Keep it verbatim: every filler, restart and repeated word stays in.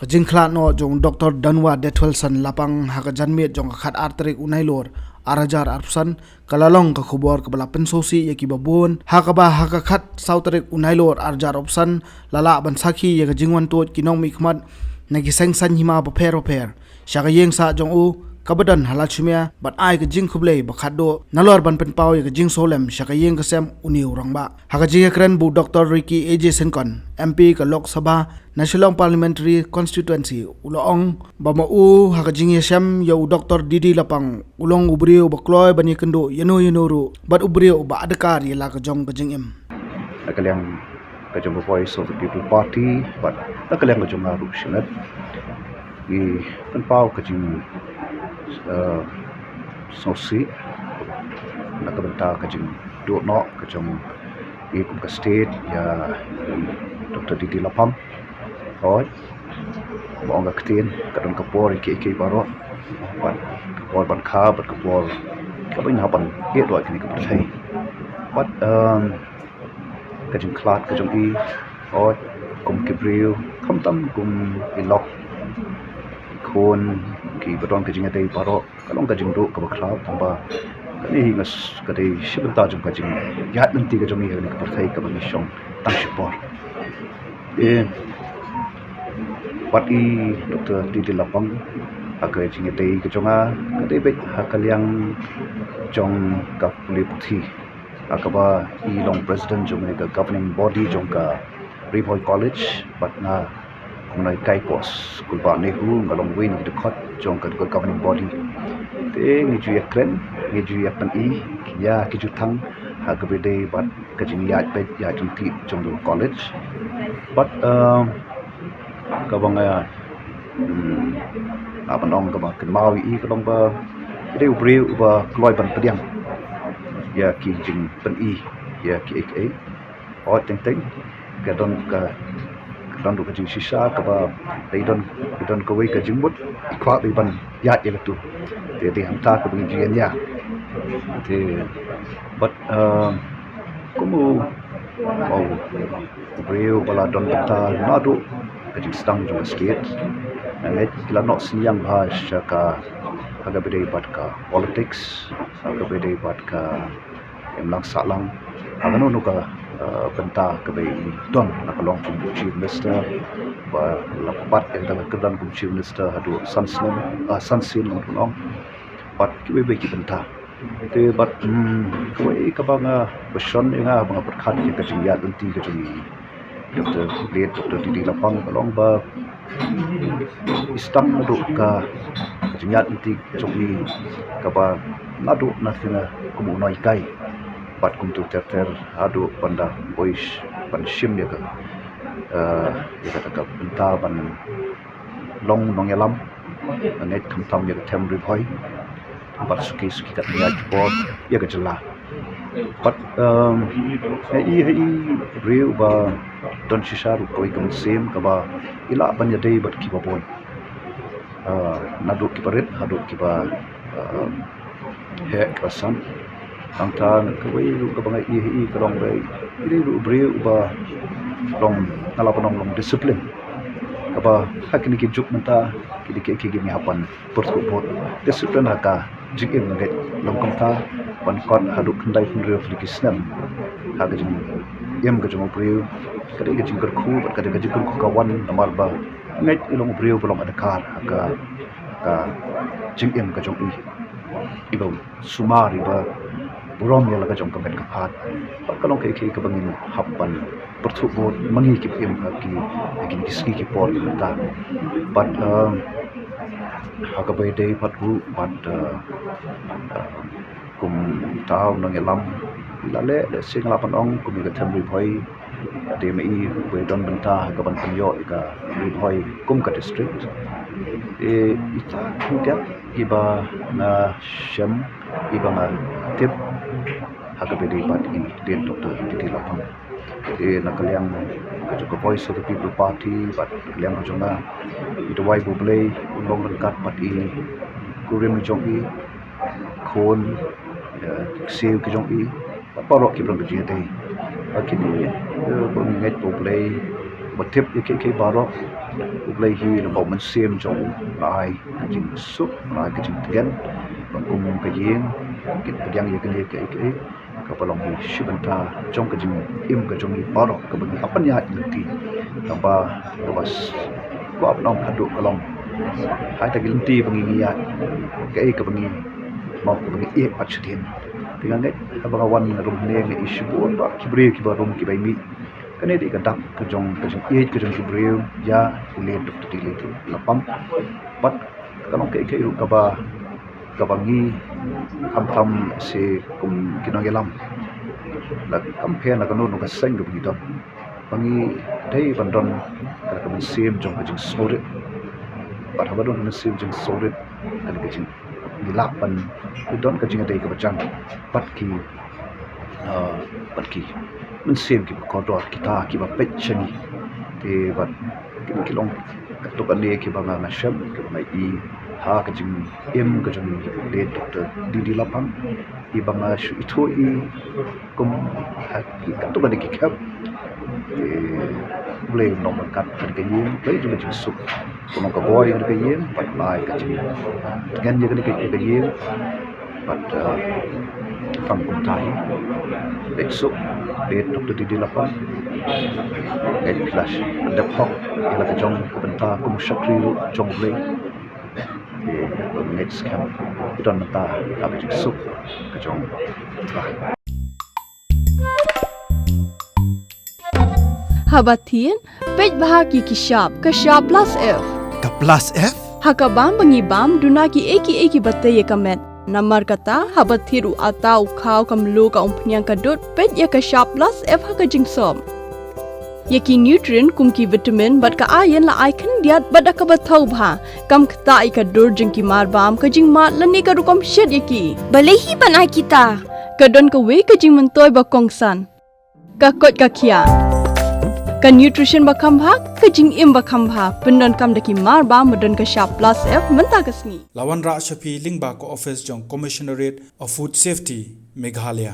Ka jingkhlad noh jong u Doktor Danwa Detwelson Lapang ha ka janmiet jong ka khat ar tarik u Nailur ar hajar arphew san ka la long ka khubor kaba la pynsngewsih ïa kiba bun, ha kaba ha ka khat saw tarik u Nailur ar hajar arphew san la lah ban sakhi ïa ka jingwan tuid ki nongmihkhmat na ki seng saiñ hima bapher bapher sha ka ïing sah jong u kaba don ha Lashumia, bad ai ka jingkhublei ba khatduh nalor ban pynpaw ïa ka jingsngewlem sha ka ïing ka sem une u rangbah. Ha ka jingïakren bad u Doktor Ricky A J Syngkon, M P ka Lok Sabha na Shillong Parliamentary Constituency, u la ong ba ma u ha ka jingïashem ïa u Doktor D D Lapang u long u briew ba kloi ban ïakynduh ïano ïano ruh bad u briew ba adkar ïa la ka jong ka jingim. Na ka liang ka jong ka Voice of the People Party bad na ka liang ka jong nga ruh shimet, ngi pynpaw ka jing, eh, sngewsih na ka bynta ka jingduh noh ka jong ngi kum ka state ïa Doktor D D Lapang. Hooid, ba ong ka ktien, ka don ka por ïa kiei kiei baroh, bad ka por ban kha bad ka por kaba ngin hap ban ïeh duh ïa kane ka pyrthei. Bad, em, ka jingkhlad ka jong i, hooid, kum ki briew, khamtam kum i lok, i khun, kiba don ka jingïadei baroh, ka long ka jingduh kaba khraw, tangba kane hi nga s-, ka dei shi bynta jong ka jingïaid lynti ka jong ngi ha kane ka pyrthei kaba ngi shong tang shipor. Eh, bad i Doktor D D Lapang, ha ka jingïadei ka jong nga, ka dei beit ha ka liang jong ka pule puthi, ha kaba i long president jong kane ka governing body jong ka Ri Bhoi College, bad nga kum u nonghikai post Skulbah NEHU, nga long uwei na ki dkhot jong ka, ka governing body. Te ngi ju ïakren, ngi ju ïapyni ïa ki jutang ha kaba ïadei bad ka jingïaid beit ïaid lynti jong ka college. Bad, eh, kaba nga, hmm, nga ban ong kaba kynmaw ïa i ka long ba i dei u briew uba kloi ban pdiang ïa ki jingpyni ïa kiei kiei. Hooid, teng teng ka don ka, ka don ruh ka jingshisha kaba dei don, dei don kawei ka jingmut i kwah dei ban ïaid ïa katu. Te dei hangta kaba ngi ju ïa nia. Te bad, eh, kum u, u briew ba la don bynta naduh ka jingsdang jong ka state, nga ngeit ki la noh synñiang bha sha ka, ha kaba ïadei bad ka politics, ha kaba ïadei bad ka imlang sahlang ha kano kano ka, eh, bynta kaba i don, la ka long kum u Chief Minister, ba la bat ïa kata ka kyrdan kum u Chief Minister haduh san snem, ah, san sien long, long. Bad kiwei kiwei ki bynta. Te bad, hmm, kawei kaba nga, ba shon ïa nga ba nga pyrkhat ïa ka jingïaid lynti ka jong i Doktor, late Doktor D D Lapang, ka long ba i sdang naduh ka, ka jingïaid lynti ka jong i kaba naduh na phi nga kum u nonghikai bad kumtu ter ter haduh ban da poi sh-, ban shim ïa ka, eh, ïa kata ka bynta ban long nongïalam, nga ngeit khamtam ïa ka them Ri Bhoi bad suki suki katne ïa ki por ïa ka jylla. Bad, em, ha i, ha i briew ba don shisha ruh kawei ka mynsiem kaba i lah ban ïadei bad kiba bun. Eh, naduh kiba rit haduh kiba, em, heh kiba san. Nangta kawei ruh kaba nga i, i ka long ba i dei ruh u briew uba long, nga lah ban ong long discipline. Kaba ha kine ki juk mynta kine ki, ki, ki ngi hap ban pyrthuh bud. Discipline ha ka jingim nga ngeit long kumta ban kot haduh khyndai hynriew tylli ki snem ha ka jingim ka jong u briew. Ka dei ka jingkyrkhu bad ka dei ka jingkyrkhu ka wan namar ba nga ngeit i long u briew ba long adkar ha ka, ka jingim ka jong i. Iba sumar, iba burom ïa la ka jong ka met ka phad. Bad ka long kaei kaei kaba ngin hap ban pyrthuh bud ma ngi kiba im ha ki, ha kine ki sngi ki por ki mynta. Bad, eh, ha kaba ïadei bad u, bad, eh, eh, kumta u nongïalam, la leh, lehse nga lah ban ong kum ïa ka them Ri Bhoi, ka dei ma i uba don bynta ha ka ban pynïoh ïa ka Ri Bhoi kum ka district. Te ita khyndiat iba nga shem, iba nga tip ha kaba ïadei bad i dei Doktor D D Lapang. Te na ka liang ka jong ka Voice of the People Party bad na ka liang ka jong nga, i duwai ba U Blei un long ryngkat bad i kurim jong i, khun, ïa, ksiew ki jong i, bad baroh kiba long ka jingïadei. Bad kine, ïa, ba ngeit ba U Blei ba tip ïa kiei kiei baroh, U Blei hi lyngba u Mynsiem jong u la ai ka jingsuk, la ai ka jingtngen ba kum ka ïing kin pdiang ïa kane kaei kaei kaba long hi shi bynta jong ka jingim ka jong ngi baroh kaba ngi hap ban ïaid lynti. Tangba kaba s- kaba ap nong kadu ka long ha kata ki lynti ba ngi ngi ïaid kaei kaba ngi mawk kaba ngi ïeit pat shadien. Te nga ngeit haba nga wan nga rung hangne nga i shibun ba ki briew kiba rung kiba i mih. Kane dei ka dak ka jong ka jingïeit ka jong ki briew ïa u Late Doctor D. Lapang. Bad ka long kaei kaei ruh kaba kaba ngi kham kham se kum ki nongïalam la kam pher la kano kano ka seng kaba ngi don ba ngi dei ban don ka mynsiem jong ka jingsngewrit. Bad haba don ka mynsiem jingsngewrit ka ka jing ngi lah ban don ka jingïadei kaba jan bad ki ah, bad ki mynsiem kiba kordor kita kiba peit sha ngi. Te bad kin ki long katto katne kiba nga nga shem kiba nga i ha ka jingim ka jong i Doctor D. D. Lapang. Iba nga shu ithuh i kum ha ki katto katne ki khep. Te U Blei un long ryngkat ha ka ïing, U Blei jong ka jingsuk. Kumno ka bor ïa ka ïing, bad lai ka jingtngen ïa ka ïing. Bad uh, pang kumta hi. Leit suk, leit Doctor D. D. Lapang. Ngeit phi la shu dep hok ïa la ka jong ka bynta kum u shakri ruh jong U Blei. Te ngeit skhem ki don bynta ha ka jingsuk ka jong U Trai. Haba thied, peit bha ki ki shap, ka shap plus F. Ka plus F? Ha ka bam ba ngi bam, duna kiei kiei kiba tei ïa ka met. Namar kata, haba thied u atta, u khaw, ka mluh, ka umphniang, ka dud, peit ïa ka shap plus F ha ka jingsop. Ïa ki nutrient kum ki vitamin bad ka iron la ai khyndiat bad da kaba thaw bha. Kam ktah ïa ka dur jong ki mar bam, ka jingmad lane ka rukom shet ïa ki. Balei hi ban ai kita? Ka don kawei ka jingmyntoi ba kongsan. Ka koit ka khiah. Ka nutrition ba kham bha, ka jingim ba kham bha. Pyndonkam da ki mar bam ba don ka shap plus F mynta ka sngi. La wanrah sha phi lyngba ka office jong Commissionerate of Food Safety, Meghalaya.